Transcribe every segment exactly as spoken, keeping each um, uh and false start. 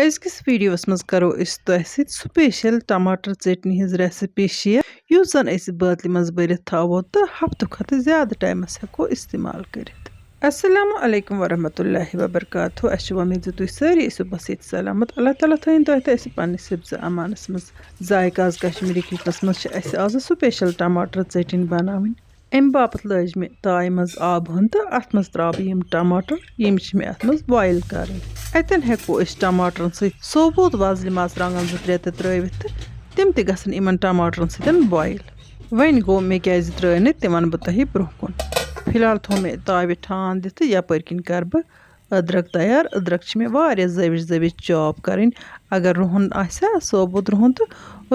أزکِس ویٖڈیوَس منٛز کَرو أسۍ تۄہہِ سۭتۍ سُپیشَل ٹماٹر ژیٹنہِ ہٕنٛز ریسپی شیئر، یُس زَن أسۍ بٲتلہِ منٛز بٔرِتھ تھاوو تہٕ ہفتہٕ کھۄتہٕ زیادٕ ٹایمَس ہٮ۪کو استعمال کٔرِتھ۔ السلام علیکم ورحمۃ اللہ وبرکاتہ۔ اَسہِ چھِ وۄمید زِ تُہۍ سٲری ٲسِو بس ییٚتہِ سلامت۔ اللہ تعالیٰ تھٲیِن تۄہہِ تہٕ اَسہِ پننِس حفظ امانس منٛز۔ ذائقہ آز کشمیٖری کچنس منٛز چھِ اَسہِ آز سُپیشل ٹماٹر ژیٹِنۍ بناوٕنۍ۔ اَمہِ باپتھ لٲج مےٚ تایہِ منٛز آبہٕ ہن تہٕ اَتھ منٛز ترٛاو بہٕ یِم ٹماٹر، یِم چھِ مےٚ اَتھ منٛز بویل کرٕنۍ۔ اَتٮ۪ن ہٮ۪کو أسۍ ٹماٹرن سۭتۍ ثوبوٗت وۄزلہِ مرژٕوانٛگن زٕ ترٛےٚ تہِ ترٛٲوِتھ تہٕ تِم تہِ گژھن یِمن ٹماٹرن سۭتۍ بویل۔ وۄنۍ گوٚو مےٚ کیٛازِ ترٛٲے نہٕ تِمن بہٕ تۄہہِ برٛونٛہہ کُن۔ فی الحال تھوٚو مےٚ تاوِ ٹھانٛڈ دِتھ تہٕ یپٲرۍ کِنۍ کرٕ بہٕ أدرَک تیار۔ أدرَک چھِ مےٚ واریاہ زٲوِج زٲوِج chop کَرٕنۍ۔ اگر رُہُن آسہِ ہا، ثوبوٗت رُہُن، تہٕ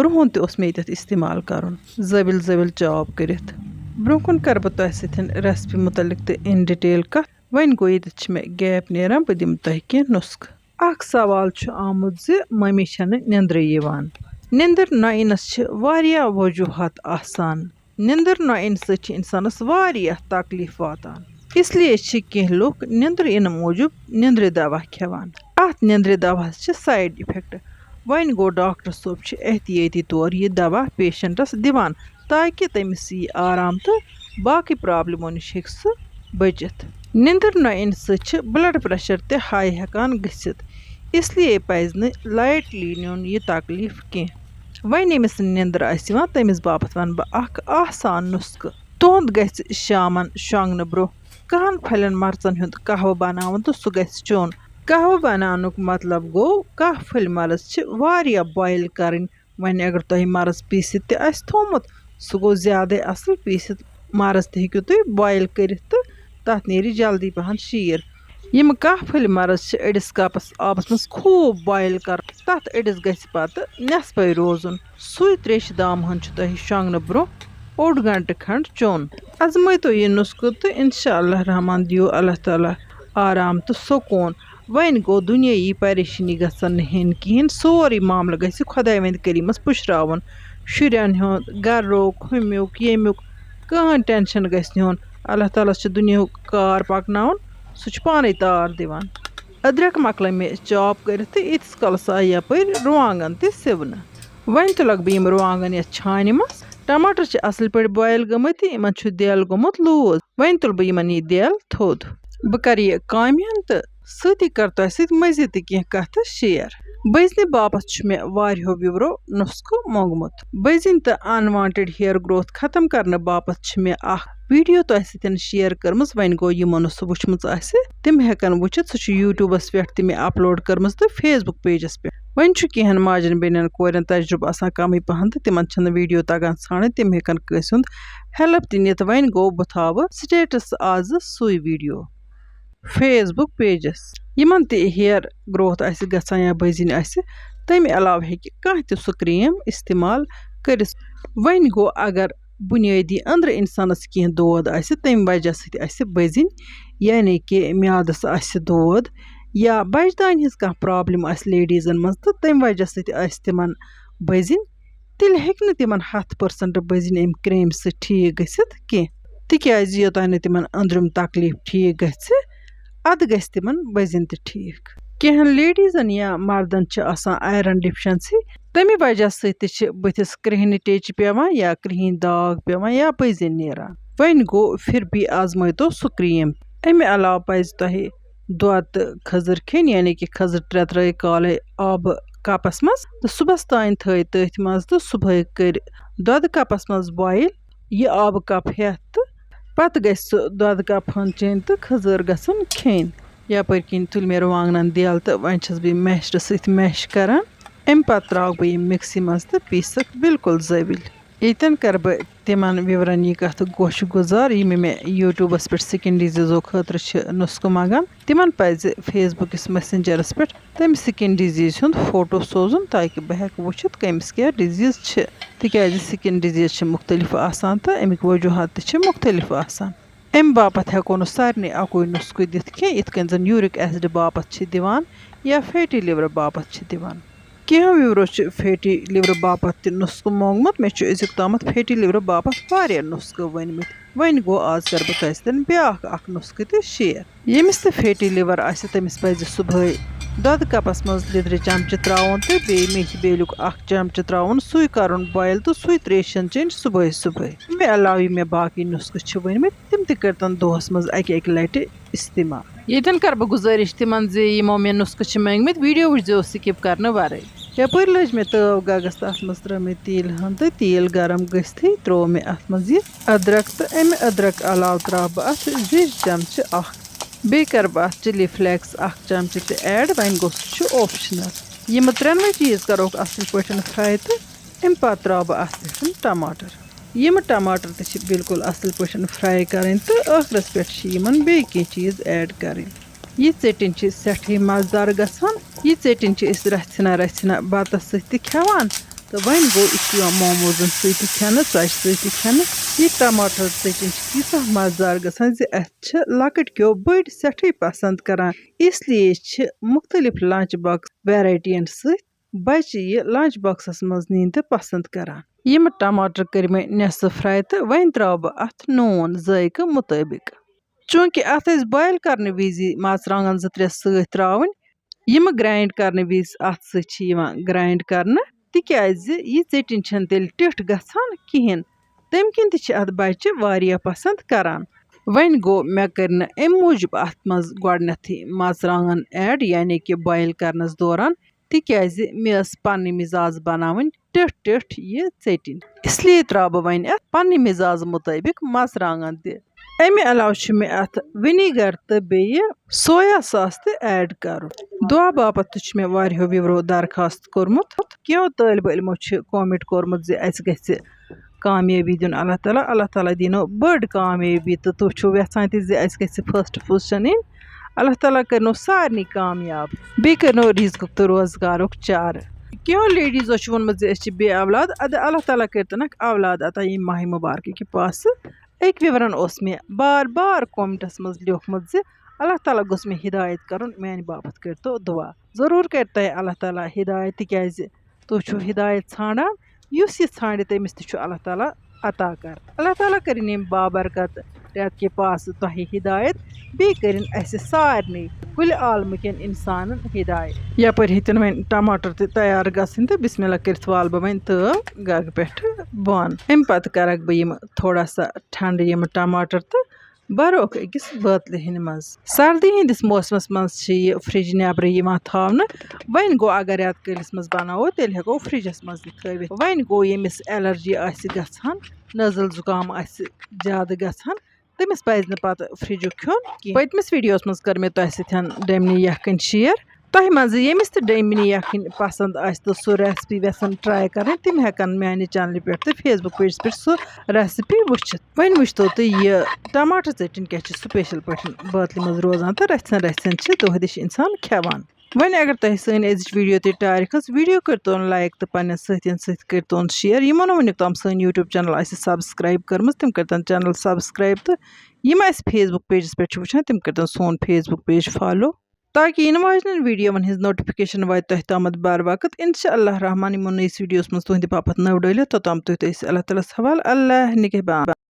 رُہُن تہِ اوس مےٚ ییٚتٮ۪تھ استعمال کَرُن، زٲوِل زٲوِل chop کٔرِتھ۔ برٛونٛہہ کُن کَرٕ بہٕ تۄہہِ سۭتۍ recipe مُتعلِق تہِ in detail کَتھ۔ وۄنۍ گوٚو، ییٚتٮ۪تھ چھِ مےٚ gap نیران، بہٕ دِمہٕ تۄہہِ کینٛہہ نُسخہٕ۔ اَکھ سوال چھُ آمُت زِ مٔمی چھَنہٕ نیٚنٛدرٕے یِوان۔ نیٚنٛدٕر نہ یِنَس چھِ واریاہ وجوٗہات آسان۔ نیٚنٛدٕر نہ یِنہٕ سۭتۍ چھِ اِنسانَس واریاہ تکلیٖف واتان۔ اس لیے چھِ کینٛہہ لُکھ نیٚنٛدٕر یِنہٕ موٗجوٗب نیٚنٛدرِ دوا کھٮ۪وان۔ اَتھ نیٚنٛدرِ دواہَس چھِ side effect۔ وۄنۍ گوٚو، ڈاکٹر صٲب چھِ احتیٲطی طور یہِ دوا پیشنٹَس دِوان، تاکہِ تٔمِس یی آرام تہٕ باقٕے پرابلمو نِش ہیٚکہِ سُہ بٔچِتھ۔ نیٚنٛدٕر نہ یِنہٕ سۭتۍ چھِ blood pressure تہِ high ہٮ۪کان گٔژھِتھ، اس لیے پَزِ نہٕ lightly نیُن یہِ تکلیٖف کینٛہہ۔ وۄنۍ ییٚمِس نہٕ نیٚنٛدٕر آسہِ یِوان، تٔمِس باپتھ وَنہٕ بہٕ اَکھ آسان نُسخہٕ۔ تُہُنٛد گژھِ شامَن شۄنٛگنہٕ برٛونٛہہ کَہَن پھلٮ۪ن مرژَن ہُنٛد قہوٕ بَناوُن تہٕ سُہ گژھِ چیوٚن۔ قہوٕ بَناونُک مطلب گوٚو، کاہ پھٔلۍ مرٕژ چھِ واریاہ boil کَرٕنۍ۔ وۄنۍ اگر تۄہہِ مرٕژ پیٖسِتھ تہِ آسہِ تھوٚومُت، سُہ گوٚو زیادَے اَصٕل۔ پیٖسِتھ مرٕژ تہِ ہیٚکِو تُہۍ boil کٔرِتھ تہٕ تَتھ نیرِ جلدی پَہَن شیٖر۔ یِم کاہ پھٔلۍ مرٕژ چھِ أڑِس کَپَس آبَس منٛز خوٗب boil کَرُن۔ تَتھ أڑِس گژھِ پَتہٕ نٮ۪صفَے روزُن۔ سُے تریشہِ دام ہن چھُ تۄہہِ شۄنٛگنہٕ برٛونٛہہ اوٚڑ گھنٹہٕ کھنٛڈ چیوٚن۔ آزمٲیتو یہِ نُسخہٕ تہٕ انشاء اللہ رحمان دِیِو اللہ تعالیٰ آرام تہٕ سکوٗن۔ وۄنۍ گوٚو، دُنیٲیی پریشٲنی گژھن نہٕ ہیٚنۍ کِہیٖنۍ، سورُے معاملہٕ گژھِ خۄداوندِ کریٖمس پُشراوُن۔ شُرٮ۪ن ہُنٛد، گرُک، ہُمیُک، ییٚمیُک، کٕہٕنۍ tension گژھِ نہٕ ہیوٚن۔ اللہ تعالیٰ چھُ دُنیاہُک کار پکناوُن، سُہ چھُ پانے تار دِوان۔ أدرَک مۄکلٲے مےٚ chop کٔرِتھ تہٕ ییٖتِس کالَس آے یَپٲرۍ رُوانٛگَن تہِ سِونہٕ۔ وۄنۍ تُلَکھ بہٕ یِم رُوانٛگَن یَتھ چھانہِ منٛز۔ ٹماٹر چھِ اَصٕل پٲٹھۍ boil گٔمٕتۍ تہٕ یِمَن چھُ دٮ۪ل گوٚمُت loose۔ وۄنۍ تُلہٕ بہٕ یِمَن یہِ دٮ۪ل تھوٚد۔ بہٕ کَرٕ یہِ کامہِ ہن تہٕ سۭتی کَرٕ تۄہہِ سۭتۍ مٔزیٖد تہِ کینٛہہ کَتھٕ share۔ بٔزنہِ باپتھ چھُ مےٚ واریاہو viewerو نُسخہٕ مونٛگمُت۔ بٔزِنۍ تہٕ unwanted hair growth ختم کرنہٕ باپتھ چھِ مےٚ اکھ video تۄہہِ سۭتۍ share کٔرمٕژ۔ وۄنۍ گوٚو، یِمو نہٕ سُہ وٕچھمٕژ آسہِ، تِم ہٮ۪کن وٕچھِتھ۔ سُہ چھُ YouTubeس پٮ۪ٹھ تہِ مےٚ upload کٔرمٕژ تہٕ Facebook pageس پٮ۪ٹھ۔ وۄنۍ چھُ کینٛہَن ماجٮ۪ن بیٚنٮ۪ن کورٮ۪ن تجرُبہٕ آسان کمٕے پہن تہٕ تِمن چھنہٕ video تگان ژھانڈٕنۍ، تِم ہٮ۪کن کٲنٛسہِ ہُنٛد help تہِ نِتھ۔ وۄنۍ گوٚو، بہٕ تھاوٕ status آزٕ سُے video۔ Facebook pageس۔ یِمن تہِ hair growth آسہِ گژھان یا بٔزِنۍ آسہِ، تَمہِ علاوٕ ہیٚکہِ کانٛہہ تہِ سُہ cream استعمال کٔرِتھ۔ وۄنۍ گوٚو، اگر بُنیٲدی أنٛدرٕ اِنسانَس کینٛہہ دود آسہِ، تَمہِ وجہ سۭتۍ آسہِ بٔزِنۍ، یعنی کہِ میادَس آسہِ دود یا بَجہِ دانہِ ہٕنٛز کانٛہہ problem آسہِ ladiesن منٛز، تہٕ تَمہِ وجہ سۭتۍ آسہِ تِمن بٔزِنۍ، تیٚلہِ ہیٚکہِ نہٕ تِمن ہَتھ percent بٔزِنۍ اَمہِ cream سۭتۍ ٹھیٖک گٔژھِتھ کینٛہہ، تِکیازِ یوٚتام نہٕ تِمن أنٛدرِم تکلیٖف ٹھیٖک گژھِ، اَدٕ گژھِ تِمن بٔزِنۍ تہِ ٹھیٖک۔ کینٛہَن ladiesن یا مردن چھِ آسان iron deficiency، تَمہِ وجہ سۭتۍ تہِ چھِ بٕتھِس کرٛیٚہنہِ ٹیٚچہِ پٮ۪وان یا کرٛیٚہِنۍ داغ پٮ۪وان یا بٔزِنۍ نیران۔ وۄنۍ گوٚو، پھر بھی آزمٲیتو سُہ cream۔ اَمہِ علاوٕ پَزِ تۄہہِ دۄد تہٕ کھٔزٕر کھیٚنۍ، یعنی کہِ کھٔزٕر ترٛےٚ ترٛٲے کالے آبہٕ کَپَس منٛز تہٕ صُبحَس تام تھٲے تٔتھۍ منٛز تہٕ صُبحٲے کٔرۍ دۄدٕ کَپَس منٛز boil یہِ آبہٕ کَپ ہٮ۪تھ تہٕ پَتہٕ گژھِ سُہ دۄدٕ کَپ ہن چیٚنۍ تہٕ کھٔزٕر گژھن کھیٚنۍ۔ یَپٲرۍ کِنۍ تُلۍ مےٚ رُوانٛگنَن دٮ۪ل تہٕ وۄنۍ چھَس بہٕ یِم masherس سۭتۍ mash کران۔ اَمہِ پَتہٕ ترٛاوَکھ بہٕ یِم mixie منٛز تہٕ پیٖسَکھ بالکل زٲوِلۍ۔ ییٚتٮ۪ن کَرٕ بہٕ تِمَن viewerن یہِ کَتھ گوشہِ گُزار، یِم مےٚ YouTubeس پٮ۪ٹھ skin diseaseو خٲطرٕ چھِ نُسخہٕ منٛگان۔ تِمَن پَزِ Facebookکِس messengerس پٮ۪ٹھ تَمہِ skin disease ہُنٛد photo سوزُن، تاکہِ بہٕ ہٮ۪کہٕ وٕچھِتھ کٔمِس کیٛاہ disease چھِ، تِکیٛازِ skin disease چھِ مُختٔلِف آسان تہٕ اَمِکۍ وجوٗہات تہِ چھِ مُختٔلِف آسان۔ اَمہِ باپتھ ہٮ۪کو نہٕ سارنٕے اَکُے نُسخہٕ دِتھ کینٛہہ، یِتھ کٔنۍ زَن uric acid باپتھ چھِ دِوان یا fatty liver باپتھ چھِ دِوان۔ کینٛہہ viewerو چھِ fatty liver باپتھ تہِ نُسخہٕ مونٛگمُت۔ مےٚ چھُ أزیُک تامَتھ fatty liver باپتھ واریاہ نُسخہٕ ؤنۍمٕتۍ۔ وۄنۍ گوٚو، آز کَرٕ بہٕ تۄہہِ سۭتۍ بیٛاکھ اَکھ نُسخہٕ تہِ share۔ ییٚمِس تہِ fatty liver آسہِ، تٔمِس پَزِ صُبحٲے دۄدٕ کپس منٛز لیٚدرِ چمچہٕ ترٛاوُن تہٕ بیٚیہِ میتھِ بیلیُک اکھ چمچہٕ ترٛاوُن، سُے کرُن boil تہٕ سُے تریش چیٚنۍ صبحٲے صبحٲے۔ مےٚ علاوٕ یِم مےٚ باقٕے نُسخہٕ چھِ ؤنمٕتۍ، تِم تہِ کٔرتن دۄہس منٛز اکہِ اکہِ لٹہِ استعمال۔ ییٚتٮ۪ن کرٕ بہٕ گُزٲرِش تِمن زِ یِمو مےٚ نُسخہٕ چھِ مٔنگمٕتۍ، video وٕچھزیو skip کرنہٕ ورٲے۔ یپٲرۍ لٔج مےٚ تٲو گگس، تتھ منٛز ترٲو مےٚ تیٖل ہن تہٕ تیٖل گرم گٔژھتھٕے ترٛوو مےٚ اتھ منٛز یہِ ادرک تہٕ امہِ ادرک علاوٕ ترٛاوٕ بہٕ اتھ زِرۍ چمچہٕ اکھ۔ بیٚیہِ کرٕ بہٕ اتھ chilli flakes اکھ چمچہٕ تہِ add، وۄنۍ گوٚو سُہ چھُ optional۔ یِم ترٛٮ۪نوَے چیٖز کرہوکھ اصل پٲٹھۍ fry تہٕ امہِ پتہٕ ترٛاوٕ بہٕ اتھ پٮ۪ٹھ ٹماٹر۔ یِم ٹماٹر تہِ چھِ بالکل اصل پٲٹھۍ fry کرٕنۍ تہٕ ٲخرس پٮ۪ٹھ چھِ یِمن بیٚیہِ کینٛہہ چیٖز add کرٕنۍ۔ یہِ ژیٚٹِنۍ چھِ سٮ۪ٹھٕے مزٕدار گژھان۔ یہِ ژیٚٹِنۍ چھِ أسۍ رژھِ ہنا رژھِ ہنا بتس سۭتۍ تہِ کھٮ۪وان۔ تہٕ وۄنۍ گوٚو، یہِ چھُ یِوان موموزن سۭتۍ تہِ کھٮ۪نہٕ، ژۄچہِ سۭتۍ تہِ کھٮ۪نہٕ۔ یہِ ٹماٹر ژیٚٹِنۍ چھِ تیٖژاہ مزٕدار گژھان زِ اَتھ چھِ لۄکٕٹۍ کیو بٔڑۍ سٮ۪ٹھٕے پسند کران۔ اس لیے چھِ مُختٔلِف lunch box variety ین سۭتۍ بچہِ یہِ lunch box منٛز نِنۍ تہِ پسند کران۔ یِم ٹماٹر کٔرۍ مےٚ نٮ۪صٕف fry تہٕ وۄنۍ ترٛاوٕ بہٕ اَتھ نوٗن ذٲیقہٕ مُطٲبِق۔ چوٗنٛکہِ اَتھ ٲسۍ boil کرنہٕ وِزِ مرژٕوانٛگن زٕ ترٛےٚ سۭتۍ ترٛاوٕنۍ، یِم grind کرنہٕ وِزِ اَتھ سۭتۍ چھِ یِوان grind کرنہٕ، تِکیٛازِ یہِ ژیٚٹِنۍ چھَنہٕ تیٚلہِ ٹِٹھ گژھان کِہیٖنۍ۔ تَمہِ کِنۍ تہِ چھِ اَتھ بَچہِ واریاہ پسنٛد کران۔ وۄنۍ گوٚو، مےٚ کٔرۍ نہٕ اَمہِ موٗجوٗب اَتھ منٛز گۄڈٕنٮ۪تھٕے مرژٕوانٛگن add، یعنی کہِ boil کرنَس دوران، تِکیٛازِ مےٚ ٲس پنٕنۍ مِزاز بناوٕنۍ ٹِٹھ ٹِٹھ یہِ ژیٚٹِنۍ۔ اس لیے ترٛاوٕ بہٕ وۄنۍ اَتھ پنٕنۍ مِزاز مُطٲبِق مرژٕوانٛگن تہِ۔ اَمہِ علاوٕ چھُ مےٚ اَتھ vinegar تہٕ بیٚیہِ soya sauce تہِ add کرُن۔ دُعا باپتھ تہِ چھُ مےٚ واریاہو viewerو درخواست کوٚرمُت۔ کینٛہو طٲلبہِ علمو چھُ comment کوٚرمُت زِ اَسہِ گژھِ کامیٲبی دیُن اللہ تعالیٰ۔ اللہ تعالیٰ دِنو بٔڑ کامیٲبی تہٕ تُہۍ چھِو یژھان تہِ زِ اَسہِ گژھِ first position یِنۍ۔ اللہ تعالیٰ کٔرنو سارنٕے کامیاب، بیٚیہِ کٔرنو رِزقُک تہٕ روزگارُک چارٕ۔ کینٛہو ladiesو چھُ ووٚنمُت زِ أسۍ چھِ بے اولاد، اَدٕ اللہ تعالیٰ کٔرتَنَکھ اولاد عطا ییٚمہِ ماہِ مُبارکہٕ کہِ پاسہٕ۔ أکۍ viewerن اوس مےٚ بار بار commentس منٛز لیوٗکھمُت زِ اللہ تعالیٰ گوٚژھ مےٚ ہدایت کرُن، میانہِ باپتھ کٔرتو دُعا۔ ضروٗر کرِ تۄہہِ اللہ تعالیٰ ہدایت، تِکیازِ تُہۍ چھِو ہدایت ژھانڈان، یُس یہِ ژھانڈِ تٔمِس تہِ چھُ اللہ تعالیٰ عطا کران۔ اللہ تعالیٰ کٔرِن یِم بابرکت رٮ۪تہٕ کہِ پاسہٕ تۄہہِ ہدایت، بیٚیہِ کٔرِن اسہِ سارنٕے کُلہِ عالمہٕ کٮ۪ن انسانن ہدایت۔ یپٲرۍ ہیٚتِن وۄنۍ ٹماٹر تہِ تیار گژھٕنۍ تہٕ بسم اللہ کٔرِتھ والہٕ بہٕ وۄنۍ تٲو گگہٕ پٮ۪ٹھٕ بۄن۔ امہِ پتہٕ کرکھ بہٕ یِم تھوڑا سا ٹھنڈٕ یِم ٹماٹر تہٕ بروکھ أکِس بٲتلہِ ہٕنٛدِ منٛز۔ سردی ہٕنٛدِس موسمس منٛز چھِ یہِ فرج نٮ۪برٕ یِوان تھاونہٕ۔ وۄنۍ گوٚو، اگر رٮ۪تہٕ کٲلِس منٛز بناوو، تیٚلہِ ہٮ۪کو فرجس منٛز تہِ تھٲوِتھ۔ وۄنۍ گوٚو، ییٚمِس allergy آسہِ گژھان، نزل زُکام آسہِ زیادٕ گژھان، تٔمِس پزِ نہٕ پتہٕ فرجُک کھیوٚن کینٛہہ۔ پٔتمِس videoس منٛز کٔر مےٚ تۄہہِ سۭتۍ ڈیمنی یکھٕنۍ share۔ تۄہہِ منٛز ییٚمِس تہِ ڈیمنی یکھٕنۍ پسنٛد آسہِ تہٕ سُہ recipe یژھان try کرٕنۍ، تِم ہٮ۪کن میانہِ channelہِ پٮ۪ٹھ تہٕ Facebook pageس پٮ۪ٹھ سُہ recipe وٕچھِتھ۔ وۄنۍ وٕچھتو تُہۍ یہِ ٹماٹر ژیٚٹِنۍ کیٛاہ چھِ special پٲٹھۍ بٲتلہِ منٛز روزان تہٕ رژھٮ۪ن رژھٮ۪ن چھِ دۄہ دِش انسان کھٮ۪وان۔ وۄنۍ اگر تۄہہِ سٲنۍ أزِچ video تہِ ٹارِ کھٔژ، video کٔرۍتون like تہٕ پننٮ۪ن سۭتٮ۪ن سۭتۍ کٔرۍتون share۔ یِمو نہٕ وٕنیُک تام سٲنۍ YouTube channel آسہِ subscribe کٔرمٕژ، تِم کٔرۍتن channel subscribe تہٕ یِم اَسہِ Facebook pageس پٮ۪ٹھ چھِ وٕچھان، تِم کٔرۍتن سون Facebook page follow۔ تاکہِ یِنہٕ واجنٮ۪ن videoون ہٕنٛز notification واتہِ تۄہہِ تامَتھ بر وقت۔ انشاء اللہ رحمان یِمو نٔیِس videoس منٛز تُہنٛدِ باپتھ نٔو ڈٲلِتھ، توٚتام تُہۍ تہٕ أسۍ اللہ تعالیٰ ہَس حوالہٕ۔ اللہ نگہبان۔